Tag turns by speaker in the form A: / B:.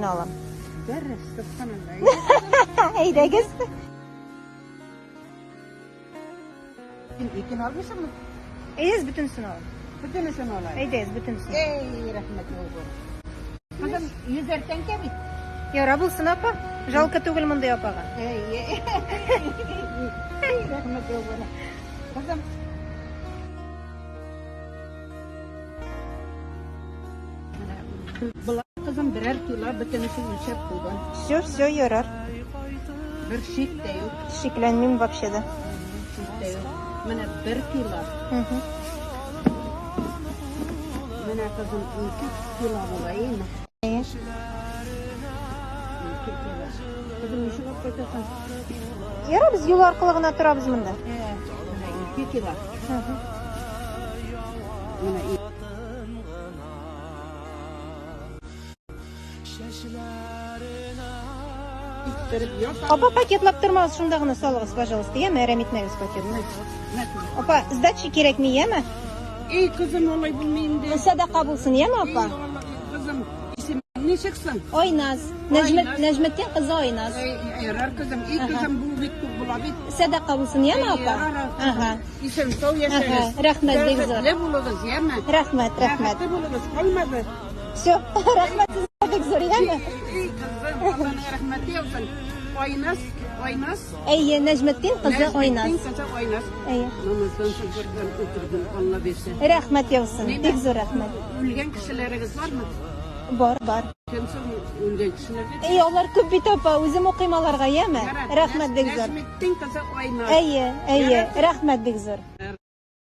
A: алам.
B: Дәрес, сөбханалла.
A: Әйдәгез.
B: Син икене алмыйсыңмы?
A: Әйдәгез, бөтенесен алам.
B: Бөтенесен алам.
A: Әйдәгез, бөтенесен.
B: Эй, рәхмәт булсын. Кызым, йөзәр тәңкә бит.
A: Яра булсын, апа. Жалко түгел мондый апага.
B: Эй, эй, рәхмәт булсын. Кызым, Болар кызым берәр кило бөтенесе үлчәп куйган.
A: Все, все, ярар.
B: Бер шик тә юк.
A: Шикләнмим вообще да.
B: Шик тә юк. Менә бер кило. Менә кызым 2 кило була инде. 2 кило. Кызым ничек алып кайтасың?
A: Ярар, без юл аркылы гына торабыз монда.
B: Менә 2 кило. Менә
A: Апа, пакетлап тормагыз, шунда гына салыгыз, пожалуйста, яме, әрәм итмәгез пакетны. Апа, сдача кирәкми, яме?
B: Эй, кызым, алай булмый инде.
A: Садака булсын, яме, апа?
B: Кызым, исемең ничек соң?
A: Айназ. Нәҗметдин кызы Айназ.
B: Ярар, кызым. Эй, кызым, бу бик күп була бит.
A: Садака булсын, яме, апа? Ага.
B: Исән сау яшәгез.
A: Рәхмәт, бик зур.
B: Бәхетле булыгыз, яме?
A: Рәхмәт, рәхмәт.
B: Бәхетле булыгыз, калмады.
A: Все, рәхмәт сезгә бик зур, яме?
B: Эй, кызым, Алланың рәхмәте яусын. Айназ, Айназ.
A: Әйе, Нәҗметдин кызы Айназ.
B: Нәҗметдин кызы Айназ.
A: Әйе.
B: Намаздан соң Коръән укырдым, Алла бирсә.
A: Рәхмәт яусын, бик зур рәхмәт.
B: Үлгән кешеләрегез бармы?
A: Бар, бар.
B: Кем соң үлгән кешеләр?
A: Әй, алар күп бит, апа, үзем укыйм аларга, яме? Рәхмәт бик зур.
B: Нәҗметдин кызы Айназ.
A: Әйе, әйе, рәхмәт бик зур.